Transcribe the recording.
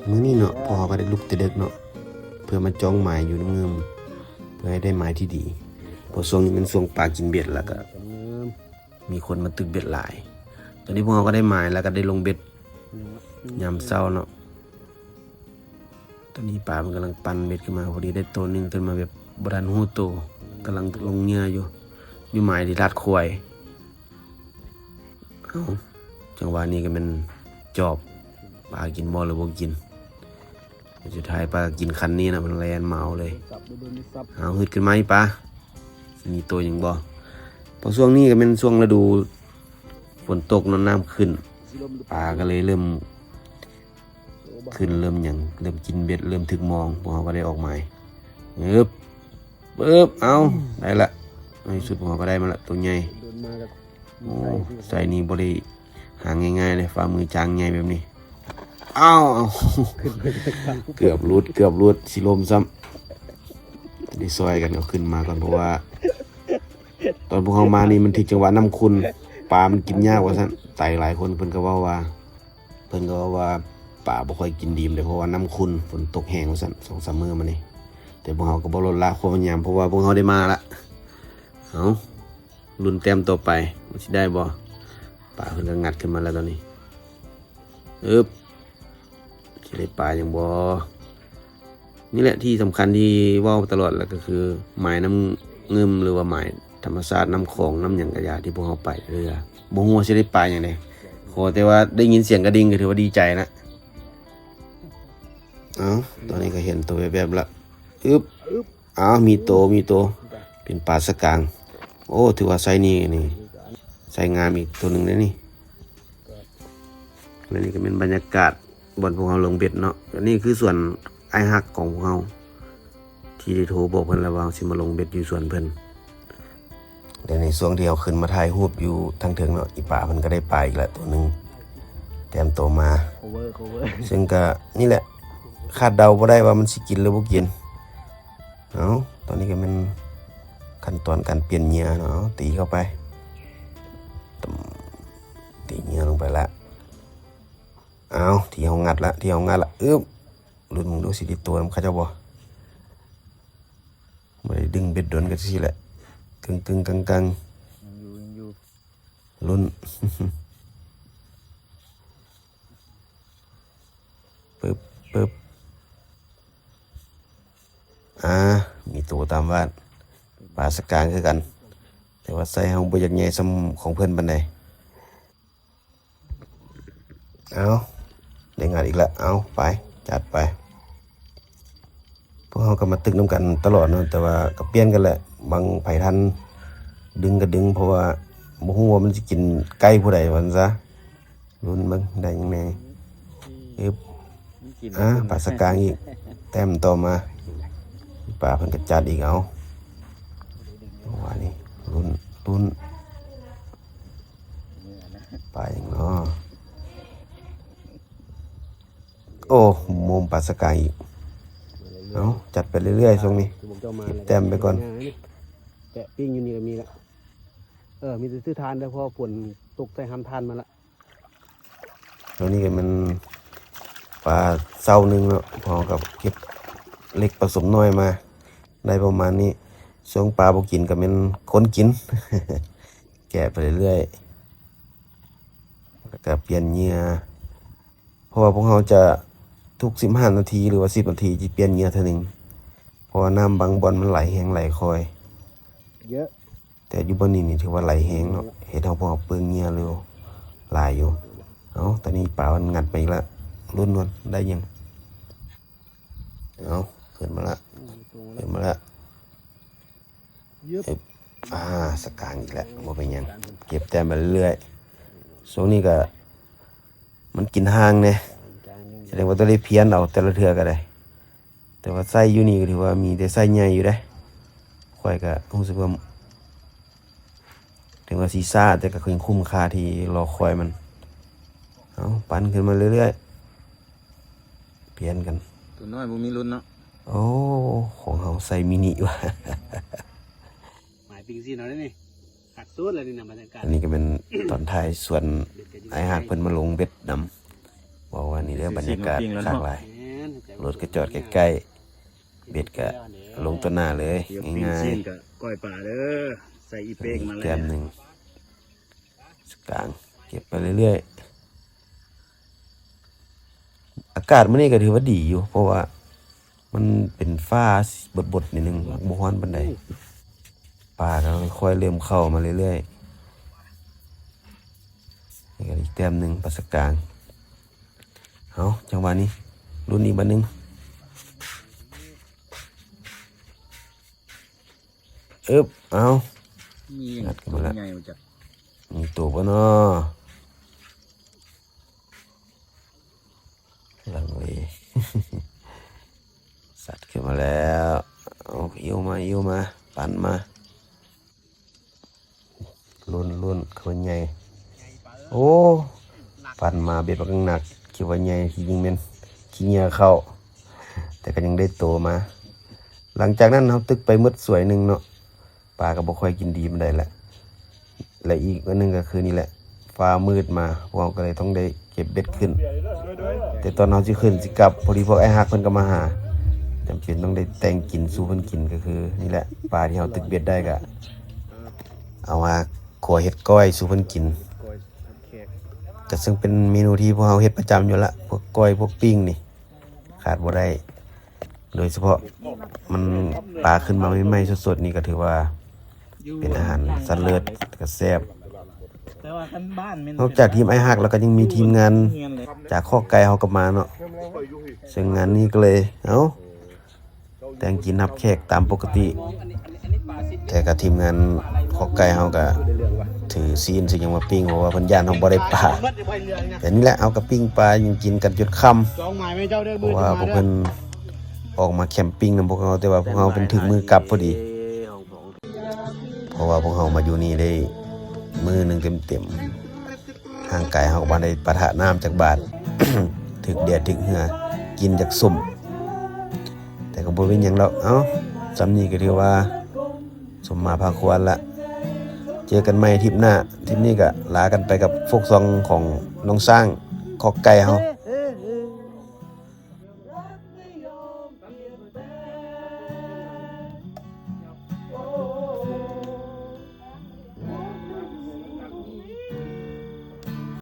ມື້ນີ້ເນາະ ພວກເຮົາກໍໄດ້ລຸກແຕ່ເດິກເນາະ ເພື່ອມາຈ້ອງໝາຍຢູ່ນ້ຳງື່ມ ເພື່ອໃຫ້ໄດ້ໝາຍທີ່ດີ ເພາະຊ່ວງນີ້ແມ່ນຊ່ວງປາກິນເບັດ ແລ້ວກໍມີຄົນມາຕຶກເບັດຫຼາຍ. ຕອນນີ້ພວກເຮົາກໍໄດ້ໝາຍ ແລ້ວກໍໄດ້ລົງເບັດຍາມເຊົ້າເນາະ. ຕອນນີ້ປາເພິ່ນກຳລັງປັ່ນເບັດຂຶ້ນມາ ພໍດີໄດ້ໂຕໜຶ່ງ ຕື່ນມາແບບບໍ່ທັນຮູ້ໂຕ ກຳລັງລົງເຫຍື່ອຢູ່ ຢູ່ໝາຍທີ່ລາດຄວາຍ. ເອົ້າ ຈັງຫວະນີ້ກໍແມ່ນຈອບ ປາກິນບໍ່ ຫຼືບໍ່ກິນ. ສຸດທ້າຍປາກໍກິນຄັນນີ້ນະ ມັນແລ່ນມາເອົາເລີຍ. ເອົາ ຮຶດຂຶ້ນມາອີກປາ ຊິມີໂຕຫຍັງບໍ່? ເພາະຊ່ວງນີ້ກໍແມ່ນຊ່ວງລະດູຝົນຕົກເນາະ ນ້ຳຂຶ້ນ ປາກໍເລີຍເລີ່ມຂຶ້ນ ເລີ່ມຫຍັງ ເລີ່ມກິນເບັດ ເລີ່ມຖືກມອງ ພວກເຮົາກໍໄດ້ອອກໝາຍ. ເອີບ ປຶບ ເອົາ ໄດ້ລະ ໃນທີ່ສຸດພວກເຮົາກໍໄດ້ມາລະ ໂຕໃຫຍ່. ໂອ້ ໄຊນີ້ບໍ່ໄດ້ຫາງ່າຍໆເດ້ ຝ່າມືຈາງໃຫຍ່ແບບນີ້. ອ້າວ ເກືອບຫຼຸດ ເກືອບຫຼຸດ ຊິລົ້ມຊ້ຳ. ໄດ້ຊ່ອຍກັນເອົາຂຶ້ນມາກ່ອນ ເພາະວ່າຕອນພວກເຮົາມານີ້ມັນຖືກຈັງຫວະນ້ຳຂຸ່ນ ປາມັນກິນຍາກວ່າຊັ້ນ. ໄຕຫຼາຍຄົນເພິ່ນກໍເວົ້າວ່າ ເພິ່ນກໍເວົ້າວ່າປາບໍ່ຄ່ອຍກິນດີປານໃດ ເພາະວ່ານ້ຳຂຸ່ນ ຝົນຕົກແຮງວ່າຊັ້ນ ສອງສາມມື້ມານີ້. ແຕ່ພວກເຮົາກໍບໍ່ລົດລະຄວາມພະຍາຍາມ ເພາະວ່າພວກເຮົາໄດ້ມາລະ. ເອົາ ລຸ້ນແຕ້ມຕໍ່ໄປ ມັນຊິໄດ້ບໍ່? ປາເພິ່ນກໍງັດຂຶ້ນມາແລ້ວຕອນນີ້. ອຶບ ຊິໄດ້ປາຫຍັງບໍ່? ນີ້ແຫຼະທີ່ສຳຄັນທີ່ເວົ້າຕະຫຼອດ ແລ້ວກໍຄືໝາຍນ້ຳງື່ມ ຫຼືວ່າໝາຍທຳມະຊາດ ນ້ຳຂອງ ນ້ຳຫຍັງກະຢ່າ ທີ່ພວກເຮົາໄປເຮືອ ບໍ່ຮູ້ວ່າຊິໄດ້ປາຫຍັງເດ້. ຂໍແຕ່ວ່າໄດ້ຍິນສຽງກະດິ່ງກໍຖືວ່າດີໃຈລະ. ເອົ້າ ຕອນນີ້ກໍເຫັນໂຕແວບໆລະ. ອຶບ ອ້າວ ມີໂຕ ມີໂຕ ເປັນປາສະກາງ. ໂອ້ ຖືວ່າໄຊນີ້ນີ້ ໄຊງາມອີກໂຕໜຶ່ງເດ້ນີ້. ແລະນີ້ກໍແມ່ນບັນຍາກາດບ່ອນພວກເຮົາລົງເບັດເນາະ. ອັນນີ້ຄືສວນອ້າຍຮັກຂອງພວກເຮົາ ທີ່ໄດ້ໂທບອກເພິ່ນແລ້ວວ່າເຮົາຊິມາລົງເບັດຢູ່ສວນເພິ່ນ. ແລະໃນຊ່ວງທີ່ເຮົາຂຶ້ນມາຖ່າຍຮູບຢູ່ທາງເທິງເນາະ ອີປາເພິ່ນກໍໄດ້ປາອີກລະໂຕໜຶ່ງ ແຕ້ມໂຕມາ. ໂຄເວີ ໂຄເວີ ຊຶ່ງກໍນີ້ແຫຼະ ຄາດເດົາບໍ່ໄດ້ວ່າມັນຊິກິນຫຼືບໍ່ກິນ. ເອົ້າ ຕອນນີ້ກໍແມ່ນຂັ້ນຕອນການປ່ຽນເຫຍື່ອເນາະ. ເອົາ ຕີເຂົ້າໄປ ຕຳ ຕີເຫຍື່ອລົງໄປລະ. ເອົາ ທີ່ເຮົາງັດລະ ທີ່ເຮົາງັດລະ. ອຶບ ລຸ້ນເບິ່ງດູຊິໄດ້ໂຕນຳເຂົາເຈົ້າບໍ່? ບໍ່ໄດ້ດຶງເບັດດົນກໍຈັ່ງຊີ້ແຫຼະ ກຶ່ງໆກັງໆ. ຍັງຢູ່ ຍັງຢູ່ ລຸ້ນ. ປຶບ ປຶບ ອ່າ ມີໂຕຕາມວາດ ປາສະກາງຄືກັນ ແຕ່ວ່າໄຊເຮົາບໍ່ຢາກໃຫຍ່ສ່ຳຂອງເພິ່ນປານໃດ. ເອົາ ໄດ້ງານອີກລະ ເອົາ ໄປ ຈັດໄປ. ພວກເຮົາກໍມາຕຶກນຳກັນຕະຫຼອດເນາະ ແຕ່ວ່າກໍປ່ຽນກັນແຫຼະ ບາງໃຜທັນດຶງກໍດຶງ ເພາະວ່າບໍ່ຮູ້ວ່າມັນຊິກິນໄກ່ຜູ້ໃດວ່າຊັ້ນຊະ. ລຸ້ນເບິ່ງໄດ້ຫຍັງແດ່. ອຶບ ອ່າ ປາສະກາງອີກ ແຕ້ມຕໍ່ມາ ປາເພິ່ນກໍຈັດອີກ. ເອົາ ວ່ານີ້ ລຸ້ນ ລຸ້ນ ປາຫຍັງເນາະ? ໂອ້ ໂມມປາສະກາງອີກ. ເອົາ ຈັດໄປເລື້ອຍໆຊ່ວງນີ້ ເກັບແຕ້ມໄປກ່ອນ. ແປະປີ້ງຢູ່ນີ້ກໍມີລະ. ເອີ ມີແຕ່ຊື້ຖ່ານເດີ ເພາະວ່າຝົນຕົກໃສ່ຫ້າມຖ່ານມາລະ. ແລ້ວນີ້ກໍແມ່ນປາເຊົາໜຶ່ງເນາະ ເຮົາກໍເກັບເລັກປະສົມນ້ອຍມາ ໄດ້ປະມານນີ້. ຊ່ວງປາບໍ່ກິນກໍແມ່ນຄົນກິນ ແກະໄປເລື້ອຍໆ ແລ້ວກໍປ່ຽນເຫຍື່ອ ເພາະວ່າພວກເຮົາຈະທຸກສິບຫ້ານາທີ ຫຼືວ່າສິບນາທີຈະປ່ຽນເຫຍື່ອເທື່ອໜຶ່ງ ເພາະວ່ານ້ຳບາງບ່ອນມັນໄຫຼແຮງໄຫຼຄ່ອຍເຍອະ. ແຕ່ຢູ່ບ່ອນນີ້ນີ້ຖືວ່າໄຫຼແຮງເນາະ ເຮັດໃຫ້ພວກເຮົາເປືອງເຫຍື່ອເລັວຫຼາຍຢູ່. ເອົາ ຕອນນີ້ປາມັນງັດໄປອີກລະ ລຸ້ນກ່ອນໄດ້ຫຍັງ. ເອົາ ຂຶ້ນມາລະ ຂຶ້ນມາລະ. ອຶບ ອ່າ ສະກາງອີກແລ້ວ ບໍ່ເປັນຫຍັງ ເກັບແຕ້ມໄປເລື້ອຍໆ. ຊ່ວງນີ້ກະມັນກິນຫ່າງແດ່ ສະແດງວ່າຕ້ອງໄດ້ພຽນເອົາແຕ່ລະເທື່ອກໍໄດ້. ແຕ່ວ່າໄຊຢູ່ນີ້ກໍຖືວ່າມີແຕ່ໄຊໃຫຍ່ຢູ່ເດ້. ຂ້ອຍກໍຮູ້ສຶກວ່າ ເຖິງວ່າຊິຊ້າ ແຕ່ກໍຍັງຄຸ້ມຄ່າທີ່ລໍຄອຍມັນ. ເອົາ ປັ່ນຂຶ້ນມາເລື້ອຍໆ ປ່ຽນກັນ. ຕົວນ້ອຍບໍ່ມີລຸ້ນເນາະ. ໂອ້ ຂອງເຮົາໄຊມິນິວ່າ. ໝາຍປິງຊີ້ນເອົາເດ້ນີ້ ຄັກສຸດແລ້ວນີ້ນະ ບັນຍາກາດ. ອັນນີ້ກໍແມ່ນຕອນທ້າຍສວນ ອ້າຍຮັກເພິ່ນມາລົງເບັດນຳ. ເວົ້າວ່ານີ້ເດີ ບັນຍາກາດຄັກຫຼາຍ. ລົດກໍຈອດໃກ້ໆ ເບັດກໍລົງຕໍ່ໜ້າເລີຍ ດຽວປີ້ງ ງ່າຍໆ ຊີ້ນກັບກ້ອຍປາເດີ ໃສ່ອີເປ້ງມາແລ້ວ ແຕ້ມໜຶ່ງ ສະກາງ ເກັບໄປເລື້ອຍໆ. ອາກາດມື້ນີ້ກໍຖືວ່າດີຢູ່ ເພາະວ່າມັນເປັນຟ້າບົດໆ ໜ້ອຍໜຶ່ງ ບໍ່ຮ້ອນປານໃດ. ປາກໍຄ່ອຍໆ ເລີ່ມເຂົ້າມາເລື້ອຍໆ. ນີ້ກໍອີກແຕ້ມໜຶ່ງ ປາສະກາງ. ເອົາ ຈັງຫວະນີ້ ລຸ້ນອີກບາດໜຶ່ງ. ອຶບ ເອົາ ມີຫຍັງ ງັດຂຶ້ນມາແລ້ວ ໂຕໃຫຍ່ມາຈາກ ມີໂຕບໍ່ນໍ? ລັງເລ ຊັດຂຶ້ນມາແລ້ວ. ເອົາ ອິ້ວມາ ອິ້ວມາ ປັ່ນມາ. ລຸ້ນໆ ຄືວ່າໃຫຍ່. ໂອ້ ປັ່ນມາເບັດບັກໜັກ ຄິດວ່າໃຫຍ່ ທີ່ຈິງແມ່ນຂີ້ເຫຍື້ອເຂົ້າ ແຕ່ກໍຍັງໄດ້ໂຕມາ. ຫຼັງຈາກນັ້ນເຮົາຕຶກໄປໝົດສວຍໜຶ່ງເນາະ ປາກໍບໍ່ຄ່ອຍກິນດີປານໃດແຫຼະ. ແລະ ອີກອັນໜຶ່ງກໍຄືນີ້ແຫຼະ ຟ້າມືດມາ ພວກເຮົາກໍເລີຍຕ້ອງໄດ້ເກັບເບັດຂຶ້ນ. ແຕ່ຕອນເຮົາຊິຂຶ້ນຊິກັບ ພໍດີພວກອ້າຍຮັກເພິ່ນກໍມາຫາ ຈຳເປັນຕ້ອງໄດ້ແຕ່ງກິນສູ່ເພິ່ນກິນ ກໍຄືນີ້ແຫຼະ ປາທີ່ເຮົາຕຶກເບັດໄດ້ກໍ ເອົາມາຂົ້ວເຮັດກ້ອຍສູ່ເພິ່ນກິນ ກໍເຊິ່ງເປັນເມນູທີ່ພວກເຮົາເຮັດປະຈຳຢູ່ລະ ພວກກ້ອຍ ພວກປີ້ງນີ້ຂາດບໍ່ໄດ້. ໂດຍສະເພາະມັນ ປາຂຶ້ນມາໃໝ່ໆ ສົດໆ ນີ້ກໍຖືວ່າເປັນອາຫານຊັ້ນເລີດ ກໍແຊບ. ແຕ່ວ່າຄັນບ້ານແມ່ນ ນອກຈາກທີມອ້າຍຮັກແລ້ວ ກໍຍັງມີທີມງານຈາກຄອກໄກ່ເຮົາກໍມາເນາະ ເຊິ່ງງານນີ້ກໍເລີຍ ເອົ້າ ແຕ່ງກິນຮັບແຂກຕາມປົກກະຕິ. ແຕ່ກໍທີມງານຄອກໄກ່ເຮົາກໍຖືຊີ້ນ ຊິຫຍັງມາປີ້ງ ເພາະວ່າເພິ່ນຢ້ານເຮົາບໍ່ໄດ້ປາ. ແຕ່ນີ້ແຫຼະ ເຮົາກໍປີ້ງປາຫຍັງກິນກັນຈົນຄ່ຳ ເພາະວ່າພວກເພິ່ນອອກມາແຄມປິງນຳພວກເຮົາ ແຕ່ວ່າພວກເຮົາເປັນຖືກມື້ກັບພໍດີ ເພາະວ່າພວກເຮົາມາຢູ່ນີ້ໄດ້ມື້ໜຶ່ງເຕັມໆ ຮ່າງກາຍເຮົາບໍ່ໄດ້ປະທະນ້ຳຈັກບາດ ຖືກແດດຖືກເຫື່ອ ກິນຢາກສົ້ມ ແຕ່ກໍບໍ່ເປັນຫຍັງດອກ. ເອົ້າ ສ່ຳນີ້ກໍຖືວ່າສົມມາພາຄວນລະ ເຈີກັນໃໝ່ທຣິບໜ້າ. ທຣິບນີ້ກໍລາກັນໄປກັບຟອກຊອງຂອງນ້ອງຊ້າງຄອກໄກ່ເຮົາ.